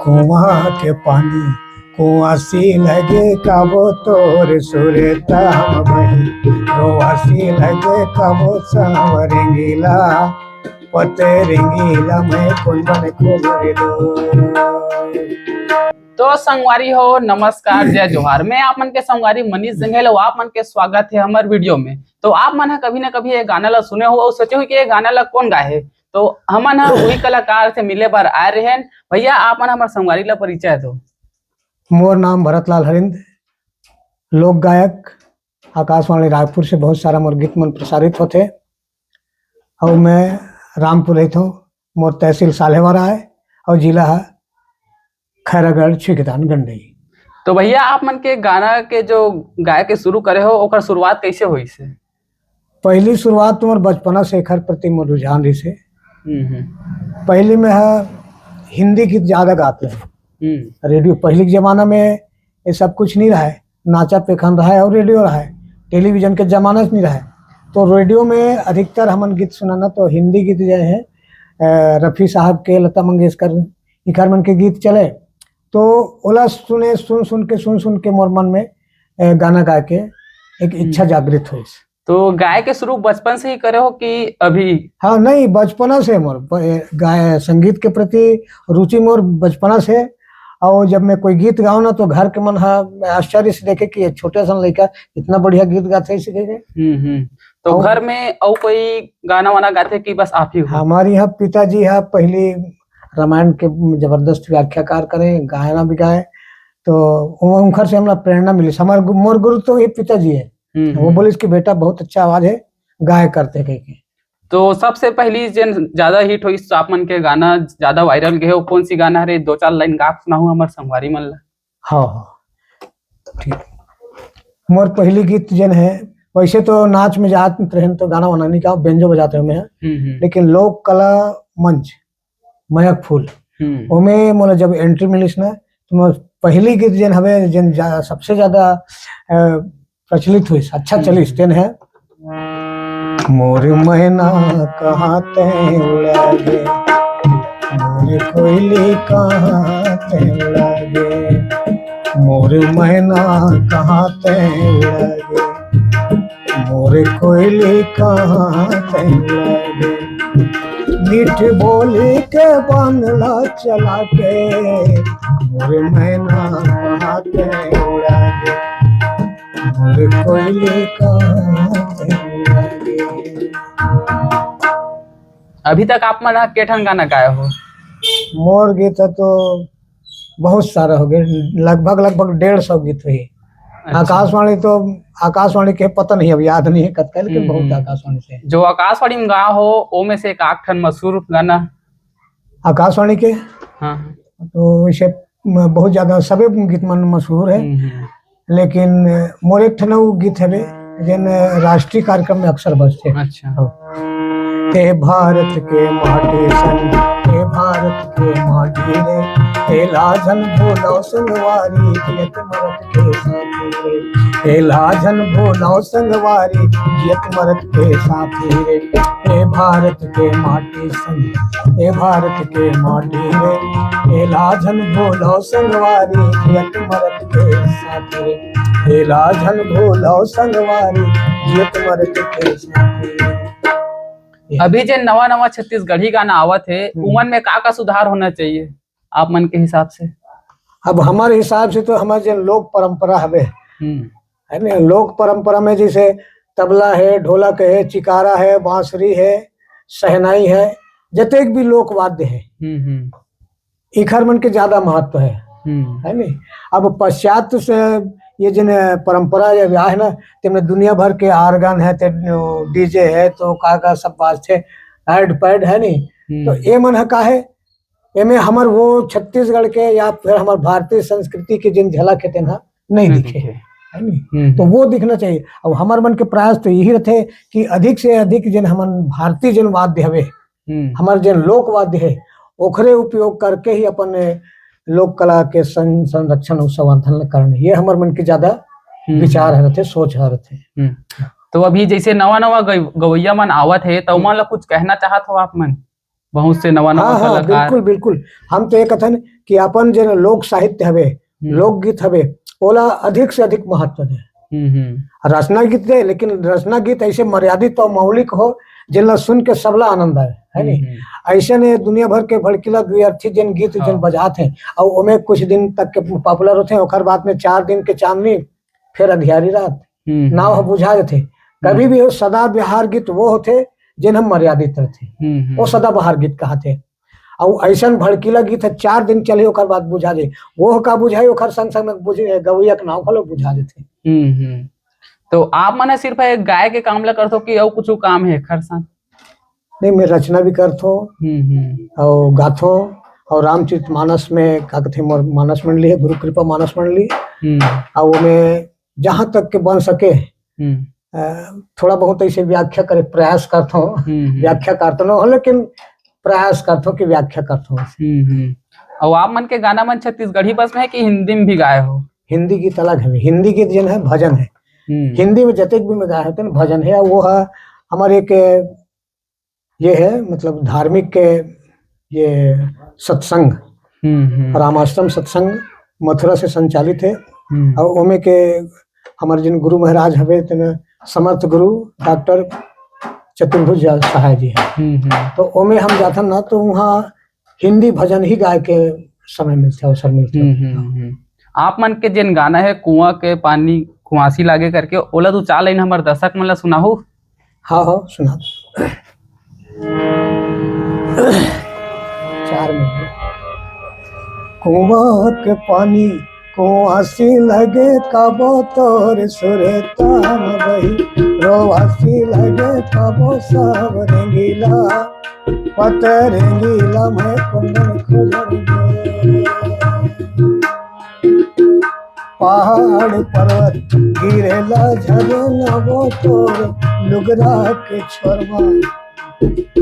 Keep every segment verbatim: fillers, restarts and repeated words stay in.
कुआं के पानी कुआसी लगे, कबो तोर सुरता हम बही। रोआसी लगे, कबो सांवर गीला, पते रंगीला, मैं कुंदन कुबर दो। तो संगवारी हो, नमस्कार, जय जोहार। मैं आप मन के संगवारी मनीष जंघेल, अउ आप मन के स्वागत हे हमर वीडियो में। तो आप मन ह कभी ना कभी ये गाना ला सुने हो अउ सोचे हो कि ये गाना ला कौन गाए हे, तो हमन ह वही कलाकार से मिले बर आए रहेन। भैया, आप मन हमर संगवारी ला परिचय दो। मोर नाम भरतलाल हरिंद, लोक गायक। आकाशवाणी रायपुर से बहुत सारा मोर गीत मन प्रसारित होथे, अउ मैं रामपुर रहित हूँ। मोर तहसील साल्हेवारा आय, अउ जिला ह खैरागढ़, छिकदान, गंडई। तो भैया, आप मन के गाना के जो गाय के शुरू करे हो, ओकर शुरुआत कैसे होइस हे? पहली शुरुआत तो मोर बचपना से एखर प्रति मोर रुझान रहिस हे। हम्म, हम्म। पहली में ह हिंदी गीत ज्यादा गात रहे। हम्म। रेडियो, पहली के जमाना में ये सब कुछ नहीं रहा है, नाचा पेखन रहा है और रेडियो रहा है, टेलीविजन के जमाना नहीं रहा है। तो रेडियो में अधिकतर हमन गीत सुनाना तो हिंदी गीत जो है, अ, रफ़ी साहब के, लता मंगेशकर, इकर मन के गीत चले, तो ओला सुने, सुन सुन के, सुन सुन के मोर मन में, अ, गाना गाए के एक इच्छा हम्म। जागृत होइस। तो गाय के शुरू बचपन से ही करे हो कि अभी? हाँ, नहीं, बचपना से मोर प-, ए, गाय, संगीत के प्रति रुचि मोर बचपना से। और जब मैं कोई गीत गाऊं ना, तो घर के मन हा आश्चर्य से देखे कि ये छोटे सन लड़का इतना बढ़िया गीत गाते है, सीखे के। हम्म, हम्म। तो और घर में और कोई गाना वाना गाते कि बस आप ही हो? हमारे यहाँ पिताजी हा पहली रामायण के जबरदस्त व्याख्याकार करे, गायना भी गाए, तो वो, उनकर से हमरा प्रेरणा मिली। हमार गु-, मोर गुरु तो ये पिताजी है। हम्म, वो हम्म। बोलिस कि बेटा, बहुत अच्छा आवाज है, गाय करते कह के। तो सबसे पहली जेन ज्यादा हिट होइस, तो आप मन के गाना ज्यादा वायरल गए हो, कौन सी गाना हरे? दो चार लाइन गा सुनाहू हमर संगवारी मन ला। हाँ, हाँ, ठीक। मोर पहली गीत जेन है, वैसे तो नाच में जात रहेन तो गाना वाना नहीं गाओ, बेंजो बजाते हो मैं, हम्म, हम्म। लेकिन लोक कला मंच, मयक फूल, हम्म। ओमे मोला जब एंट्री मिलिस ना, तो मोर पहली गीत जेन हवे, जेन जा-, सबसे ज्यादा, अ, प्रचलित होइस, अच्छा हम्म। चलिस, तेन है, मोर मैना कहाँ तैं उड़ा गे, मोर कोयली कहाँ तैं उड़ा गे, मोर मैना कहाँ तैं उड़ा गे, मोर कोयली कहाँ तैं उड़ा गे, मीठ बोली के बांधला चला के, मोर मैना कहाँ तैं उड़ा गे, मोर कोयली कहाँ तैं उड़ा गे। अभी तक आप मन ह के ठन गाना गाए हो? मोर गीत ह तो बहुत सारा हो गए, लगभग, लगभग डेढ़ सौ गीत हुई। अच्छा। आकाशवाणी तो, आकाशवाणी के पता नहीं, अब याद नहीं है कतका, लेकिन हम्म, बहुत हम्म। आकाशवाणी से। जो आकाशवाणी में गा हो, ओ में से एक आध ठन मशहूर गाना। आकाशवाणी के? हाँ। तो इसे म-, बहुत ज्यादा सबे गीत मन मशहूर है। हम्म, हम्म। लेकिन मोर एक ठन अउ गीत हवे, जेन राष्ट्रीय कार्यक्रम में अक्सर बजथे। अच्छा। हाँ। हे भारत के माटी संग, हे भारत के माटी रे, हे लाजन भूलो संगवारी, जियत मरत के साथी रे, हे लाजन भूलो संगवारी, जियत मरत के साथी रे, हे भारत के माटी संग, हे भारत के माटी रे, हे लाजन भूलो संगवारी, जियत मरत के साथी रे, हे लाजन भूलो संगवारी, जियत मरत के साथी रे। अभी जे नवा नवा छत्तीसगढ़ी गाना आवत हे, हम्म। उमन में का का सुधार होना चाहिए आप मन के हिसाब से? अब हमारे हिसाब से तो हमारे जो लोक परंपरा हवे, हम्म। है ना, लोक परंपरा में जैसे तबला है, ढोलक है, चिकारा है, बांसुरी है, शहनाई है, जतेक भी लोक वाद्य है, हम्म, हम्म। इखर मन के ज्यादा महत्व है, हम्म। है नी? अब पाश्चात्य से ये जिन परंपरा या ब्याह है ना, तेमे दुनिया भर के organ है, ते DJ है, तो का का सब बाजथे, pad pad है नी? हम्म। तो ये मन ह का है, एमे हमर वो छत्तीसगढ़ के या फिर हमर भारतीय संस्कृति के जिन झलक है, तेन ह नहीं नहीं दिखे, दिखे। है नी? हम्म। तो वो दिखना चाहिए। अब हमर मन के प्रयास तो यही रहते कि अधिक से अधिक जिन हमन भारतीय जिन वाद्य हवे, हम्म। हमर जिन लोक वाद्य है, ओखरे उपयोग करके ही अपन लोक कला के सं-, संरक्षण और संवर्धन करना, ये हमर मन के ज्यादा हम्म। विचार हरथे, सोच हरथे। हम्म। तो अभी जैसे नवा नवा गव-, गवैया मन आवत है, तो हम्म। ओमन ला कुछ कहना चाहत हो आप मन? बहुत से नवा नवा हाँ, हाँ, कलाकार। बिल्कुल, बिल्कुल। हम तो ये कथन कि अपन जे लोक साहित्य हवे, हम्म। लोकगीत हवे, ओला अधिक से अधिक महत्व दे। हम्म, हम्म। रचना गीत दे, लेकिन रचना गीत ऐसे मर्यादित और मौलिक हो, जेन ला सुन के सबला आनंद आए, है नी? हम्म, हम्म। ऐसे ने दुनिया भर के भड़कीला द्व्यर्थी जेन गीत, हाँ। जेन बजात हैं, और ओमे कुछ दिन तक के पॉपुलर होते हैं, ओकर बाद में चार दिन के चांदनी, फिर अंधियारी रात, हम्म, नाव ह हम्म। बुझा देथे। कभी हम्म। भी हो, सदाबहार गीत वो होथे, जेन हम मर्यादित रहथे। हम्म, हम्म। वो सदाबहार गीत कहाथे। अउ अइसन भड़कीला गीत ह, चार दिन चलही, ओकर बाद बुझा जाही। वो का बुझाही, ओकर संग संग में बुझ-, गवैया के नाव घलो बुझा देथे। हम्म, हम्म। तो आप मन ह सिर्फ एक गाय के काम ला करथो कि अउ कुछ काम हे एखर साथ? नहीं, मैं रचना भी करथो हम्म, हम्म। अउ गाथो, अउ रामचरित मानस में का कथे, मोर मानस मंडली है, गुरु कृपा मानस मंडली। हम्म। अउ ओमे जहाँ तक के बन सके, हम्म। अ, थोड़ा बहुत ऐसे व्याख्या करे प्रयास करथो। हम्म, हम्म। व्याख्या करथो न हो, लेकिन प्रयास करथो कि व्याख्या करथो। हम्म, हम्म। अउ आप मन के गाना मन छत्तीसगढ़ी बस में है कि हिंदी में भी गाए हो? हिंदी गीत अलग है, हिंदी गीत जेन है भजन है। हम्म। हिंदी में जतेक भी मैं गाए होते हैं भजन है, वो है हमारे एक ये है, मतलब धार्मिक के ये सत्संग, हम्म, हम्म। रामाश्रम सत्संग मथुरा से संचालित है। हम्म। अउ ओमे के हमारे जिन गुरु महाराज हवे, तेन समर्थ गुरु डॉक्टर चतुर्भुज सहाय जी हैं। हम्म, हम्म। तो ओमे हम जाथन ना, तो वहाँ हिंदी भजन ही गाए के समय मिलथे, अवसर मिलथे। हम्म, हम्म, हम्म। आप मन के जेन गाना है कुआं के पानी कुआसी लागे करके, ओला दू चार लाइन हमर दर्शक मन ला सुनाहू। हाँ, हाँ, सुना दो। चार मिनट। कुआं के पानी कुआसी लगे, कबो तोर सुरता में बही, रोवासी लगे, कबो सब रंगीला, पत रंगीला में कुंदन खुजर गो। पहाड़ पर्वत गिरेला झरना, वो तोर लुगरा के छोरवा,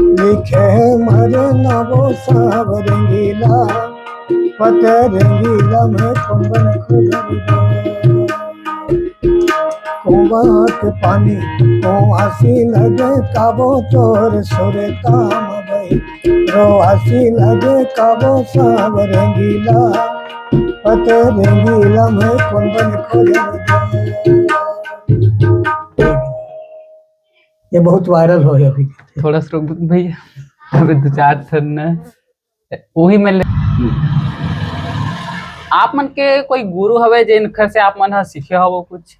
लिखे मरना वो सब रंगीला, पत रंगीला में कुंदन खुजर गो। कुआं के पानी कुआसी लगे, काबो तोर सुरता में बही, रोआसी लगे, काबो सब रंगीला, पत रंगीला में कुंदन खुजर गो। ये बहुत वायरल हो है अभी। थोड़ा सा रुक भैया, अभी दो चार ठन न, वही में ले। आप मन के कोई गुरु हवे जेन कर से आप मन ह सीखे हवो कुछ?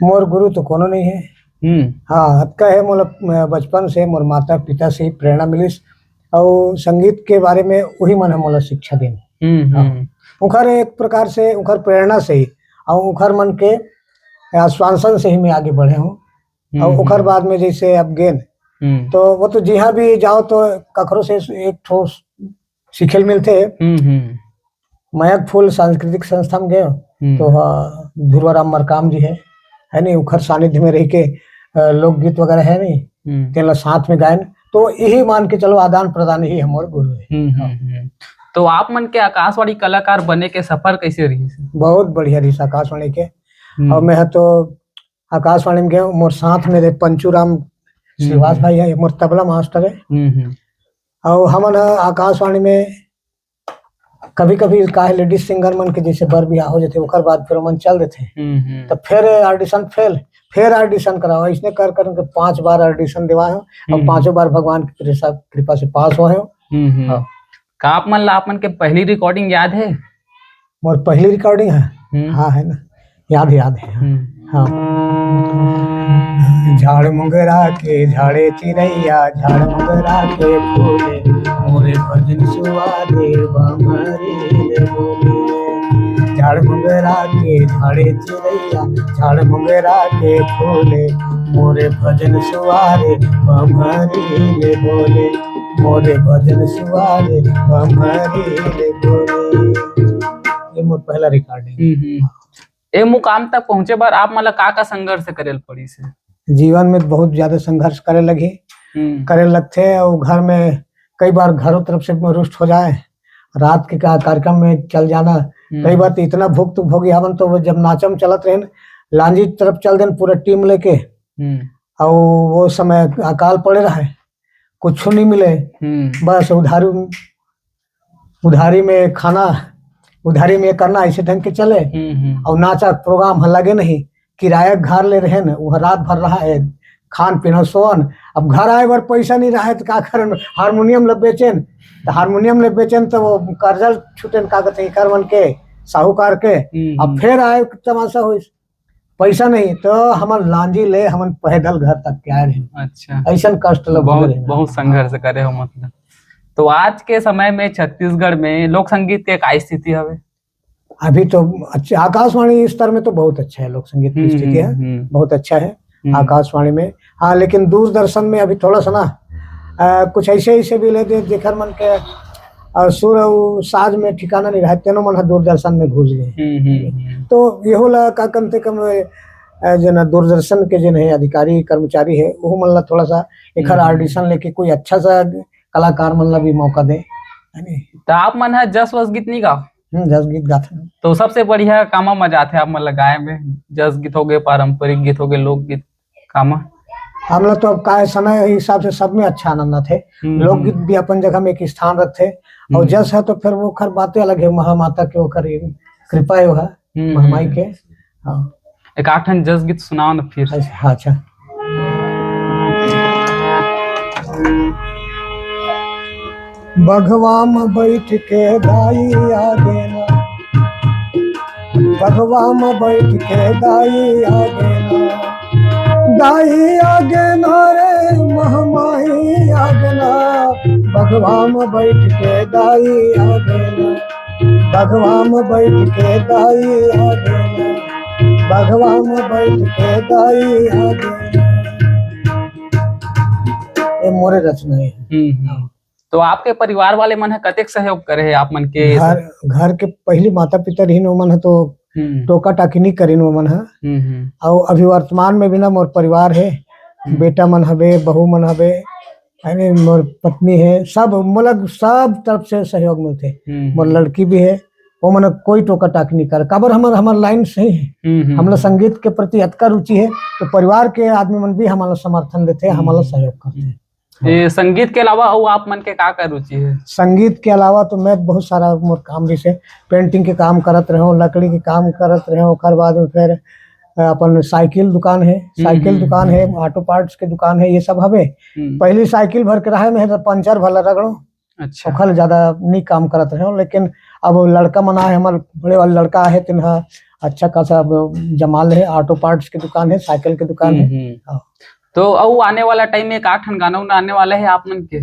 मोर गुरु तो कोनो नहीं है। हम्म। हाँ, अतका है मोला, अ, बचपन से मोर माता पिता से ही प्रेरणा मिलिस, और संगीत के बारे में वही मन ह मोला शिक्षा देन। हम्म, हाँ। हम्म। उखर एक प्रकार से उखर प्रेरणा से ही, और उखर मन के आश्वासन से ही मैं आगे बढ़े हूँ। और हम्म, ओकर हम्म। बाद में जैसे अब गेन, हम्म। तो वो तो जिहाँ भी जाओ तो कखरो से एक ठो सीखे ल मिलथे। हम्म, हम्म। मयक फूल सांस्कृतिक संस्था में गए, हम्म। तो हाँ, ध्रुवा राम मरकाम जी है, है नहीं, उखर सानिध्य में रह के, अ, लोकगीत वगैरह है नहीं, हम्म। तेला साथ में गायन, तो यही मान के चलो आदान प्रदान ही हमारे गुरु है। हम्म, हम्म, हम्म। तो आप मन के आकाशवाणी कलाकार बने के सफर कैसे रही? बहुत बढ़िया रही आकाशवाणी के। हम्म। और मैं तो आकाशवाणी में गए, मोर साथ में रहे पंचू राम हम्म, श्रीवास हम्म। भाई है, मोर तबला मास्टर है। हम्म, हम्म। और हमन ह आकाशवाणी में कभी-कभी का है, लेडीज सिंगर मन के जैसे बर बियाह हो जाते, ओकर बाद फिर मन चल देते। हम्म, हम्म। तो फिर ऑडिशन फेल, फिर ऑडिशन कराओ, इसने कर कर के पांच बार ऑडिशन देवा है और हम्म। पांचों बार भगवान की कृपा, कृपा से पास हुए हो। हम्म, हम्म। हाँ। का आप मन ला आप मन के पहली रिकॉर्डिंग याद है? मोर पहली रिकॉर्डिंग है? हम्म। हाँ, है ना, याद, याद है। हम्म। हाँ। झाड़ मुंगरा के झाड़े चिरैया, झाड़ मुंगरा के फूले, मोरे भजन सुवादे बमरी ले बोले। झाड़ मुंगरा के झाड़े चिरैया, झाड़ मुंगरा के फूले, मोरे भजन सुवादे बमरी ले बोले, मोरे भजन सुवादे बमरी ले बोले। ये मोर पहला रिकॉर्डिंग। हम्म, हम्म। ए मुकाम तक पहुंचे बर आप मन ला का-का संघर्ष करे ल पड़िस हे? जीवन में बहुत ज्यादा संघर्ष करे लगी, हम्म। करे लगथे, और घर में कई बार घरों तरफ से रुष्ट हो जाए, रात के का कार्यक्रम में चल जाना, हम्म। कई बार तो इतना भुगत भोगी हवन, तो वो जब नाचम चलत रहे न, लांजी तरफ चल देन पूरा टीम लेके, हम्म। और वो समय अकाल पड़े रहे, कुछ नहीं मिले। हम्म। बस उधारी, उधारी में खाना, उधारी में करना, ऐसे ढंग के चले। हम्म, हम्म। और नाचा प्रोग्राम ह लगे नहीं, किराया घर ले रहे न, वो रात भर रहा है, खान पीना सोन। अब घर आए बर पैसा नहीं रहा है तो का करन, हारमोनियम ले बेचेन, तो हारमोनियम ले बेचेन तो वो कर्जा छूटेन, का कहते हैं, कर मन के, साहूकार के। हम्म, अब हम्म। फिर आए तमाशा हुई, पैसा नहीं तो हमन लांजी ले हमन पैदल घर तक के आए रहे। अच्छा। ऐसन कष्ट लग बहुत, रहे। बहुत संघर्ष करे हो मतलब। तो आज के समय में छत्तीसगढ़ में लोक संगीत के का स्थिति हवे? अभी तो अच्छा, आकाशवाणी स्तर में तो बहुत अच्छा है, लोक संगीत की हम्म, स्थिति है, हम्म, हम्म। बहुत अच्छा है हम्म। आकाशवाणी में। हाँ, लेकिन दूरदर्शन में अभी थोड़ा सा ना, अ, कुछ ऐसे, ऐसे भी ले दे, जेकर मन के, अ, सुर और साज में ठिकाना नहीं रहे, तेनो मन ह दूरदर्शन में घुस गए। हम्म, हम्म, हम्म। तो यहो ला का कम से कम, अ, जो ना दूरदर्शन के जो है अधिकारी, कर्मचारी है, वो मन ला थोड़ा सा एकर हम्म। audition लेके कोई अच्छा सा कलाकार मन ला भी मौका दे, है नी? तो आप मन ह जस वस गीत नहीं गाओ? हम्म, जस गीत गाथन। तो सबसे बढ़िया कामा मजा आथे आप मन ल गाए में? जस गीत हो गए, पारंपरिक गीत हो गए, लोकगीत, कामा? हम लोग तो अब का है, समय के हिसाब से सब में अच्छा आनंद आथे। हम्म, लोकगीत हम्म। भी अपन जगह में एक स्थान रखथे, और हम्म। जस है तो फिर वो खर बातें अलग है, महामाता के ओकर कृपा है, वो है, हम्म, महामाई हम्म। के। हाँ। एक आठ ठन जस गीत सुनाओ ना फिर। अच्छा, हाँ, अच्छा। बघवा म बैठ के दाई आ गेना, बघवा म बैठ के दाई आ गेना, दाई आ गेना रे महमाई आ गेना, बघवा म बैठ के दाई आ गेना, बघवा म बैठ के दाई आ गेना, बघवा म बैठ के दाई आ गेना। ये मोरे रचना है। हम्म, हम्म। तो आपके परिवार वाले मन ह कतेक सहयोग करे हे आप मन के? घर, घर के पहली माता पिता रहिन, वो मन ह तो हम्म। टोका टाकी नहीं करिन वो मन ह। हम्म, हम्म। और अभी वर्तमान में भी ना मोर परिवार है, हम्म। बेटा मन हवे, बहू मन हवे, यानी मोर पत्नी है, सब, मतलब सब तरफ से सहयोग मिलथे। हम्म, मोर हम्म। लड़की भी है, वो मन कोई टोका टाकी नहीं कर, काबर हमर, हमर लाइन सही है। हम्म, हम्म, हमला हम्म। संगीत के प्रति अतका रुचि है, तो परिवार के आदमी मन भी हमला समर्थन देथे, हम्म। हमला सहयोग करथे। ये संगीत के अलावा अउ आप मन के का का रुचि है? संगीत के अलावा तो मैं बहुत सारा मोर काम, जैसे पेंटिंग के काम करत रहे हूँ, लकड़ी के काम करत रहे हूँ, ओकर बाद में फिर, अ, अपन साइकिल दुकान है, हम्म, साइकिल हम्म, दुकान है, हम्म। ऑटो पार्ट्स के दुकान है, ये सब हवे। हम्म। पहली साइकिल भर के रहे में तो पंचर भला रगड़ो, अच्छा। ओखर ज्यादा नहीं काम करत रहे हूँ, लेकिन अब लड़का मन आए, हमारे बड़े वाला लड़का है, तिनहा अच्छा खासा अब जमा ले है, ऑटो पार्ट्स के दुकान है, साइकिल के दुकान है। हम्म, हम्म। हाँ। तो अउ आने वाला टाइम में एक आठ ठन गाना उना आने वाला है आप मन के?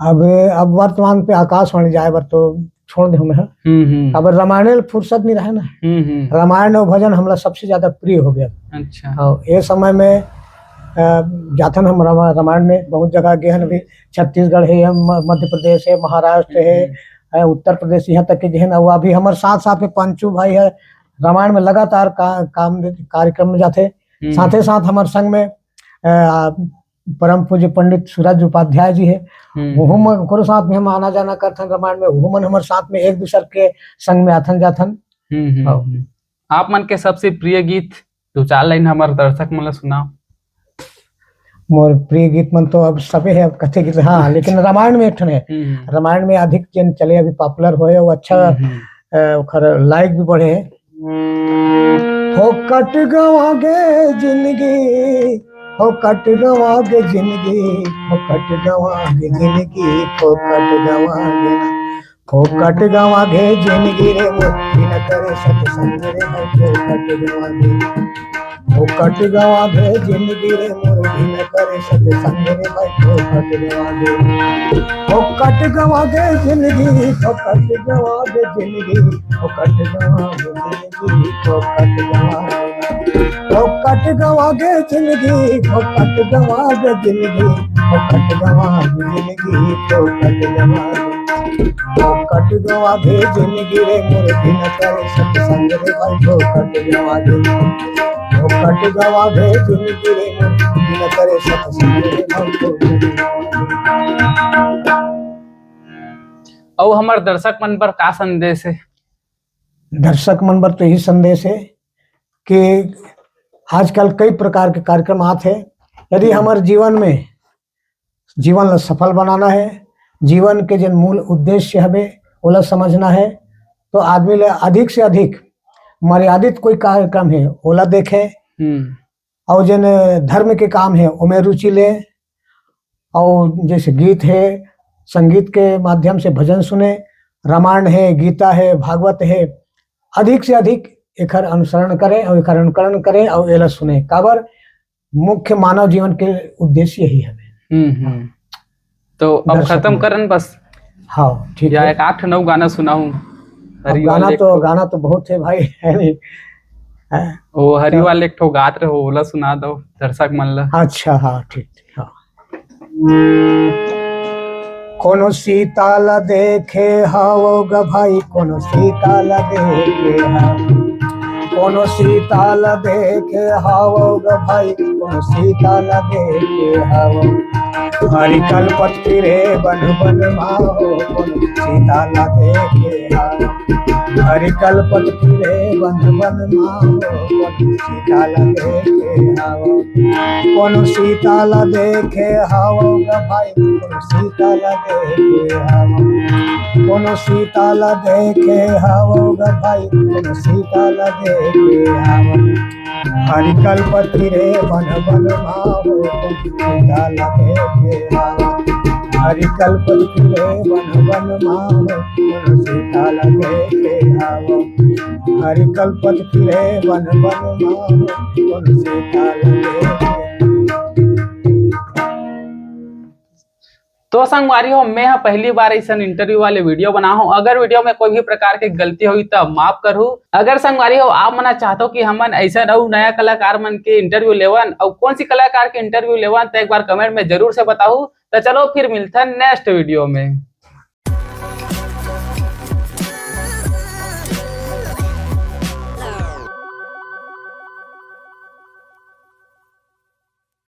अब, अब वर्तमान पे आकाशवाणी जाए बर तो छोड़ दे हमें, हाँ। हम्म, हम्म। अब रामायण ले फुर्सत नहीं रहे ना। हम्म, हम्म। रामायण और भजन हमला सबसे ज्यादा प्रिय हो गया। अच्छा। और ये समय में, अ, जाथन हम रमा-, रामायण में बहुत जगह गए हैं अभी। छत्तीसगढ़ है, हम म-, मध्य प्रदेश है, महाराष्ट्र है, हम्म। अ, उत्तर प्रदेश, यहाँ तक के जो है ना, वो अभी हमारे साथ साथ में पंचू भाई है, रामायण में लगातार का-, काम, कार्यक्रम में जाते। हम्म। साथे साथ हमारे संग में, अ, परम पूज्य पंडित सूरज उपाध्याय जी है, हम्म, वो हम हम्म। ओकरो साथ में हम आना जाना करथन रामायण में, वो मन हमर साथ में एक दूसर के संग में आथन जाथन। हम्म, हम्म, हाँ। हम्म। आप मन के सबसे प्रिय गीत दो चार लाइन हमर दर्शक मन ला सुनाओ। मोर प्रिय गीत मन तो अब सबे है, अब कथे गीत, हाँ, लेकिन रामायण में एक ठन है। हम्म, हम्म। रामायण में अधिक जन चले, अभी पॉपुलर होए, वो अच्छा, हम्म, हम्म। अ, ओखर लाइक भी बढ़े है। हो कट गवा गे जिंदगी, हो कट गवा गे जिंदगी, हो कट गवा गे जिंदगी, हो कट गवा गे, हो कट गवा गे जिंदगी रे मोर, बिना करे सत्संग रे भाई, हो कट गवा गे, हो कट गवा गे जिंदगी रे मोर, बिना करे सत्संग रे भाई, हो कट गवा गे, हो कट गवा गे जिंदगी, हो कट गवा गे जिंदगी, हो कट गवा गे जिंदगी। फोकट गवा गे, फोकट गवा गे जिंदगी, फोकट गवा गे जिंदगी, फोकट गवा गे जिंदगी, फोकट गवा गे। फोकट गवा गे जिंदगी रे मोर, बिना करे सत्संग रे भाई, फोकट गवा गे। फोकट गवा गे जिंदगी रे मोर, बिना करे सत्संग रे भाई, फोकट गवा गे। अउ हमर दर्शक मन बर का संदेश है? दर्शक मन बर तो यही संदेश है कि आजकल कई प्रकार के कार्यक्रम आत है। यदि हम्म। हमर जीवन में जीवन ला सफल बनाना है, जीवन के जेन मूल उद्देश्य हवे, ओला समझना है। तो आदमी ला अधिक से अधिक मर्यादित कोई कार्यक्रम है, ओला देखे, हम्म। और जेन धर्म के काम है, ओमे रुचि ले, और जैसे गीत है, संगीत के माध्यम से भजन सुने, रामायण है, गीता है, भागवत है, अधिक से अधिक एखर अनुसरण करें और एखर अनुकरण करें और एला सुने। काबर, मुख्य मानव जीवन के उद्देश्य यही हवे। हम्म, हम्म। तो अब दर्शक खत्म मन। करन बस। हाँ, ठीक या है। एक आठ नौ गाना सुनाऊं। अब हरी गाना वाले तो, को। गाना तो बहुत है भाई, है नहीं? हाँ। वो हरी तो वाले एक ठो गात रहे, ओला सुना दो दर्शक मन ला। अच्छा, हाँ, ठीक, ठीक, हाँ। कोनो सीता ला देखे हवो ग भाई, कोनो सीता ला देखे हवो, कोनो सीता ला देखे हवो ग भाई, कोनो सीता ला देखे हवो। हरि कलपत फिरे बन बन मा हो, कोनो सीता ला देखे हवो। हरि कलपत फिरे बन बन मा हो, कोनो सीता ला देखे हवो। कोनो सीता ला देखे हवो ग भाई, कोनो सीता ला देखे हवो। कोनो सीता ला देखे हवो ग भाई, कोनो सीता ला देखे हवो। हरि कलपत फिरे बन बन मा हो, कोनो सीता ला देखे हवो। हरि कलपत फिरे बन बन मा हो, कोनो सीता ला देखे हवो। हरि कलपत फिरे बन बन मा हो, कोनो सीता ला देखे। तो संगवारी हो, मैं ह पहली बार ऐसन इंटरव्यू वाले वीडियो बना हूँ। अगर वीडियो में कोई भी प्रकार के गलती होई त माफ करहू। अगर संगवारी हो, आप मन चाहत हो कि हमन ऐसन अउ नया कलाकार मन के इंटरव्यू लेवन, अउ कौन सी कलाकार के इंटरव्यू लेवन, तो एक बार कमेंट में जरूर से बताहू। तो चलो फिर मिलथन नेक्स्ट वीडियो में।